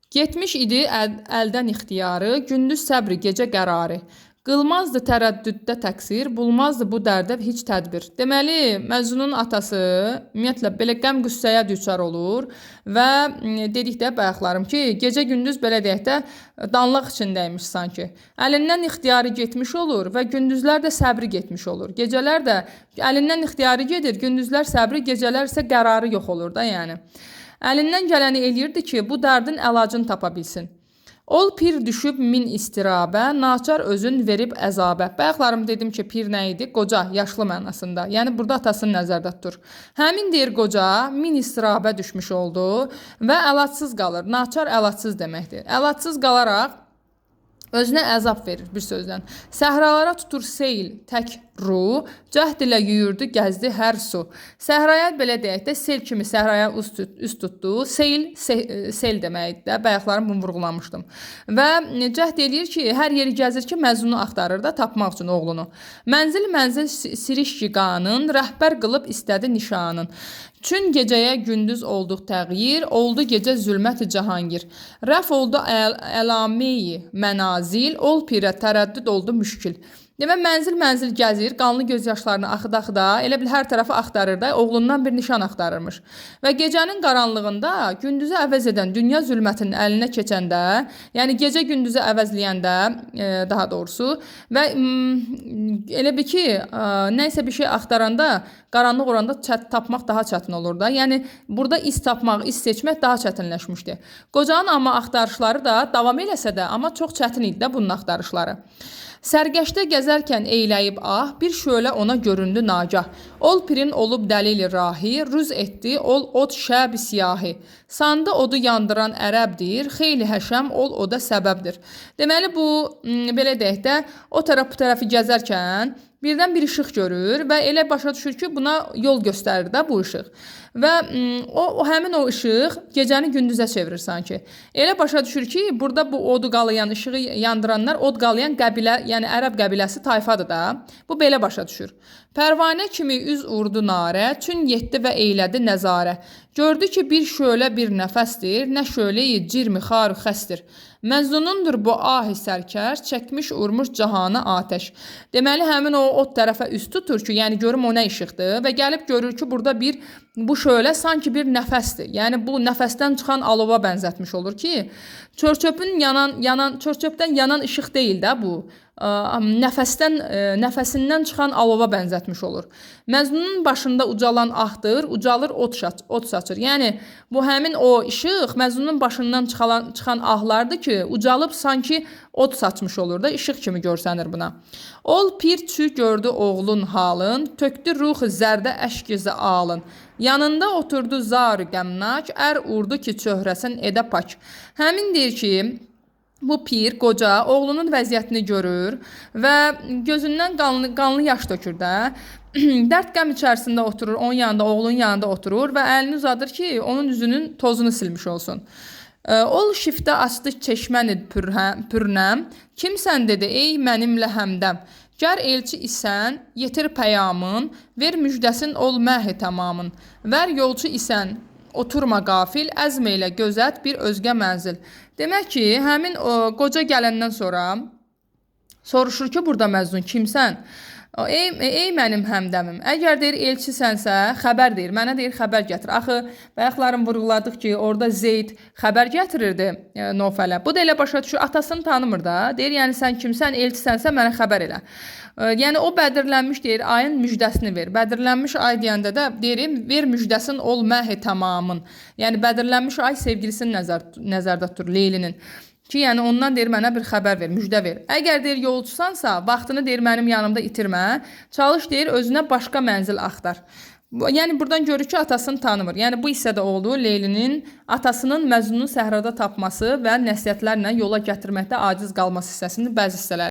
Getmiş idi əldən ixtiyarı, gündüz səbri, gecə qərarı. Qılmazdı tərəddüddə təqsir, bulmazdı bu dərdə heç tədbir. Deməli, Məcnunun atası ümumiyyətlə belə qəm-qüssəyə düçar olur və dedik də bayaqlarım ki, gecə-gündüz belə deyək də danlaq içindəymiş sanki. Əlindən ixtiyarı getmiş olur və gündüzlər də səbri getmiş olur. Gecələr də əlindən ixtiyarı gedir, gündüzlər səbri, gecələr isə qərarı yox olur da, yəni. Əlindən gələni eləyirdi ki, bu dərdin əlacını tapa bilsin. Ol pir düşüb min istirabə, naçar özün verib əzabə. Bayaqlarım dedim ki, pir nə idi? Qoca, yaşlı mənasında. Yəni burada atasını nəzərdə tutur. Həmin deyir qoca min istirabə düşmüş oldu və əlacsız qalır. Naçar əlacsız deməkdir. Əlacsız qalaraq özünə əzab verir bir sözlə. Səhralara tutur seyl tək ru, cəhd ilə yüyürdü, gəzdi hər su. Səhraya belə deyək də sel kimi səhraya üst tutdu. Seyl, sel deməkdir də. Bayaqlarım bunu vurğulamışdım. Və cəhd eləyir ki, hər yeri gəzir ki, Məcnunu axtarır da tapmaq üçün oğlunu. Mənzil-mənzil sirişki qanın, rəhbər qılıb istədi nişanın. Çün gecəyə gündüz olduq təğyir, oldu gecə zülmət-i cahangir. Rəf oldu əlameyi mənazil, ol pirə tərəddüd oldu müşkil. Demək, mənzil-mənzil gəzir, qanlı göz yaşlarını axıda-axıda, elə bil hər tərəfi axtarır da, oğlundan bir nişan axtarırmış. Və gecənin qaranlığında gündüzü əvəz edən dünya zülmətinin əlinə keçəndə, yəni gecə gündüzü əvəzləyəndə, daha doğrusu, və elə bil ki, nə isə bir şey axtaranda, qaranlıq oranda tapmaq daha çətin olur da. Yəni burada iz tapmaq, iz seçmək daha çətinləşmişdi. Qocanın amma axtarışları da davam eləsə də, amma çox çətin idi də bunun axtarışları. Sərgəşdə gəzərkən eyləyib ah, bir şölə ona göründü nagah. Ol pirin olub dəlili rahi, rüz etdi ol od şəb siyahi. Sandı odu yandıran ərəbdir, xeyli həşəm ol oda səbəbdir. Deməli bu, belə deyək də, o tərəf bu tərəfi gəzərkən birdən bir işıq görür və elə başa düşür ki, buna yol göstərir də bu işıq. Və o həmin o işıq gecəni gündüzə çevirir sanki. Elə başa düşür ki, burada bu odu qalayan, işığı yandıranlar od qalayan qəbilə, yəni ərəb qəbiləsi tayfadır da. Bu belə başa düşür. Pərvanə kimi üz urdu narə, çün yetdi və eylədi nəzarə. Gördü ki, bir şölə bir nəfəsdir, nə şöləyi cirmi xar xəsdir. Məzunundur bu ahi sərkəş, çəkmiş urmuş cahana atəş. Deməli, həmin o od tərəfə üst tutur ki, yəni görüm o nə işıqdır və gəlib görür ki, burada bir bu şölə sanki bir nəfəsdir. Yəni bu nəfəsdən çıxan alova bənzətmiş olur ki, çörçöpün yanan çörçöpdən yanan işıq deyil də bu. Nəfəsdən nəfəsindən çıxan alova bənzətmiş olur. Məzunun başında ucalan ahdır, ucalır od saçır. Yəni bu həmin o işıq Məzunun başından çıxan ahlardır ki, ucalıb sanki od saçmış olur da, işıq kimi görsənir buna. Ol pir çü gördü oğlun halın, tökdü ruh zərdə əşk-i alın. Yanında oturdu zar-ı qəmnak, ər urdu ki, çöhrəsin edə pak. Həmin deyir ki, bu pir, qoca, oğlunun vəziyyətini görür və gözündən qanlı yaş tökür də. Dərd qəm içərisində oturur, onun yanında, oğlunun yanında oturur və əlini uzadır ki, onun üzünün tozunu silmiş olsun. Ol şiftə açdı çeşməni pürnəm. Kimsən dedi, ey mənimlə həmdəm. Gər elçi isən, yetir pəyamın, ver müjdəsin ol məhi tamamın. Vər yolçu isən, oturma qafil, əzm elə gözət bir özgə mənzil. Demək ki, həmin o qoca gələndən sonra soruşur ki, burada Məcnun kimsən? Ey mənim həmdəmim, əgər deyir elçisənsə, xəbər deyir, mənə deyir xəbər gətir. Axı, bayaqlarım vurğuladıq ki, orada Zeyd xəbər gətirirdi Nofələ. Bu da elə başa düşür, atasını tanımır da. Deyir, yəni sən kimsən, elçisənsə mənə xəbər elə. Yəni o bədirlənmiş deyir, ayın müjdəsini ver. Bədirlənmiş ay deyəndə də deyir, ver müjdəsin ol məhi tamamın. Yəni bədirlənmiş ay sevgilisini nəzərdə tutur, Leylinin. Ki, yəni ondan deyir, mənə bir xəbər ver, müjdə ver. Əgər deyir, yolçusansa, vaxtını deyir, mənim yanımda itirmə, çalış deyir, özünə başqa mənzil axtar. Yəni buradan görür ki, atasını tanımır. Yəni bu hissədə oldu Leylinin atasının Məcnunu səhrada tapması və nəsihətlərlə yola gətirməkdə aciz qalması hissəsinin bəzi hissələri.